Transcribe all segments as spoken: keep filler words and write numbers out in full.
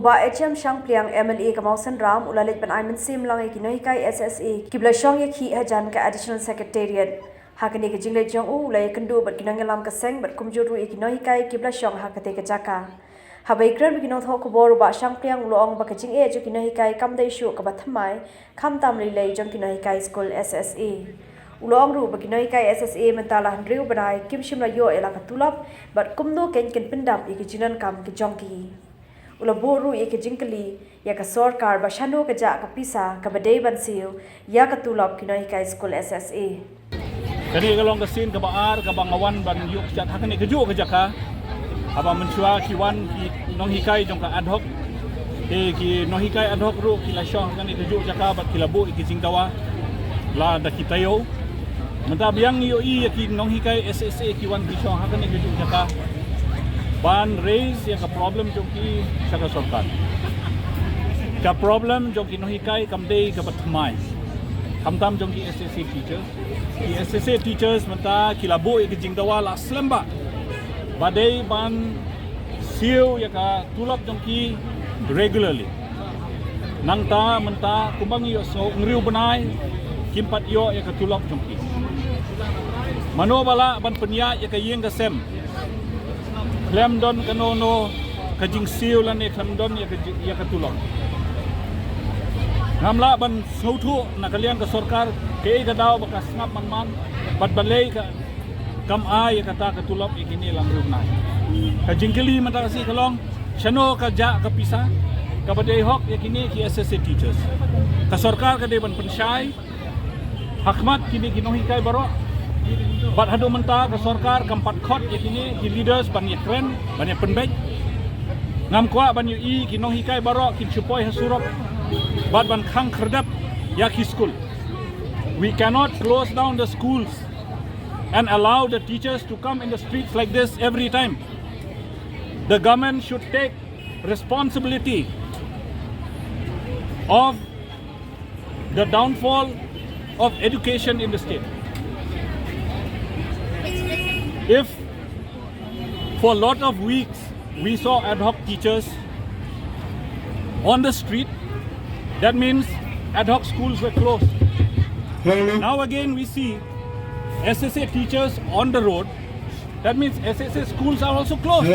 Bah H M Shangpliang, M L A ka Mawsynram, u la leit ban ai mynsiem lang ïa ki nonghikai S S A kiba la shong ïakhih hajan ka Additional Secretariat. Ha kane ka jingleit jong u, u la ïakynduh bad ki nongïalam ka seng bad kumjuh ruh ïa ki nonghikai kiba la shong ha katei ka jaka. Haba ïakren bad ki nongthoh khubor, u Bah Shangpliang u la ong ba ka jingeh jong ki nonghikai kam dei shuh kaba thymmai, khamtam leilei jong ki nonghikai skul S S A. U la ong ruh ba ki nonghikai S S A mynta la hynriew bnai kim shym la ïoh ïa la ka tulop, bad kumno kein kin pyndap ïa ki jingdonkam ki jong ki. U la buh ruh ïa ka jingkylli ïa ka sorkar ba shano ka jah ka pisa kaba dei ban siew ïa ka tulop ki nonghikai skul S S A. Kane ka long ka sien kaba ar kaba nga wan ban ïuh kjat ha kane kajuh ka jaka. Haba mynshuwa ki wan ki nonghikai jong ka ad hoc, te ki nonghikai ad hoc ruh ki la shong ha kane kajuh jaka bad ki la buh ïa ki jingdawa la da ki taïew. Mynta biang ngi ïohi ïa ki nonghikai S S A ki wan ki shong ha kane kajuh jaka ban raise ïa ka problem jong ki sha ka sorkar. Ka problem jong ki nonghikai kam dei kaba thymmai, khamtam jong ki S S A teachers. Ki S S A teachers mynta ki la buh ïa ki jingdawa la slem bha ba dei ban siew ïa ka tulop jong ki regularly. Nangta mynta kumba ngi ïohsngew, hynriew bnai kim pat ïoh ïa ka tulop jong ki. Mano ba lah ban pynïaid ïa ka ïing ka sem khlem don kano kano ka jingsiew lane khlem don ïa ka ji-, ïa ka tulop? Ngam lah ban sngewthuh na ka liang ka sorkar kaei ka daw ba ka sngap man man bad balei ka kam ai ïa kata ka tulop ïa kine la hynriew bnai. Ka jingkylli mynta ka sngi ka long, shano ka jah ka pisa kaba dei hok ïa kine ki S S A teachers? Ka sorkar ka dei ban pynshai ha khmat kine ki nonghikai baroh. Bad haduh mynta ka sorkar kam pat khot ïa kine ki leaders ban ïakren, ban ïapynbeit. Ngam kwah ban ïohi ki nonghikai baroh kin shu poi ha surok bad ban khang khyrdep ïa ki skul. We cannot close down the schools and allow the teachers to come in the streets like this every time. The government should take responsibility of the downfall of education in the state. If for a lot of weeks we saw ad hoc teachers on the street, that means ad hoc schools were closed. Now again we see S S A teachers on the road, that means S S A schools are also closed.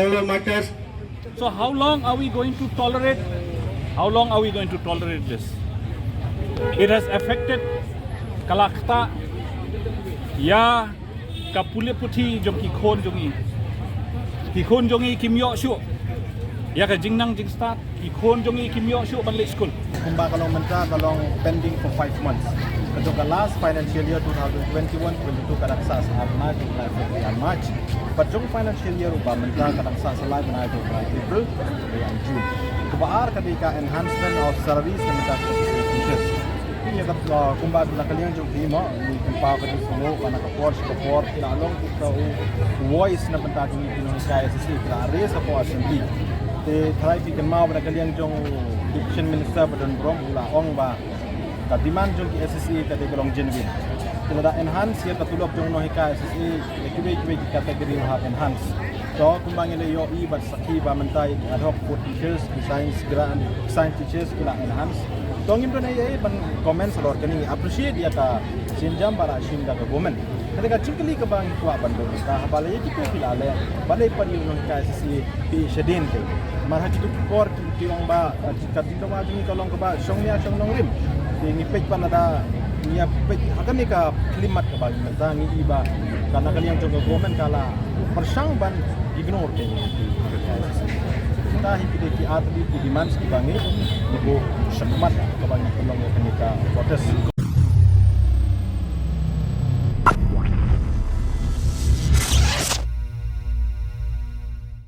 So how long are we going to tolerate? How long are we going to tolerate this? It has affected ka la ktah ïa ka pule puthi jong ki khun jong ngi. Ki khun jong ngi kim ïoh shuh ïa ka jingnang jingstad, ki khun jong ngi kim ïoh shuh ban leit skul. Kumba ka long mynta ka long pending for five months. Kato ka last financial year two thousand twenty-one twenty-two ka dang sah sa ar bnai, ka dang sah sa ar March. Bad jong financial year uba mynta ka dang sah sa lai bnai, ka dang April, ka dang June. Kaba ar ka dei ka enhancement of salaries na bynta ka teachers. Ïa ka, uh, kumba na ka liang jong ki mo, ngi pynpaw ka jingsngew ba na ka por sha ka por ki la long ki ka u voice na bynta jong ki nonghikai S S A, ki la raise hapoh assembly. Te tharai phi kynmaw ba na ka liang jong Education Minister ba don burom u la ong ba ka demand jong ki S S A ka dei ka long genuine. Te lada enhance ïa ka tulop jong nonghikai S S A, ïa kiwei kiwei ki category u hap enhance. To kumba ngi la ïohi bad sakhi ba mynta ïa ki ad hoc food teachers, ki science grant, science teachers ki la enhance. To ngim don ei ei ban comment halor kane, ngi appreciate ïa ka sienjam ba la shim da ka government. Kata ka jingkylli kaba ngi kwah ban buh mynta, haba la ïa kito ki la leh, balei pat ïa u nonghikai S S A phi shadien te? Namar ha kito ki por ki, ki ong ba, ka, ka jingdawa jong ngi ka long kaba shong nia shong nongrim. Te ngi peit pat lada ngi ïa peit ha kane ka khyllipmat kaba ngi mynta, ngi i ba ka na ka liang jong ka government ka la pyrshang ban ignore te. Mynta hi ki dei ki ar tylli ki demands kiba ngi, ngi buh shakhmat kaba ngi pynlong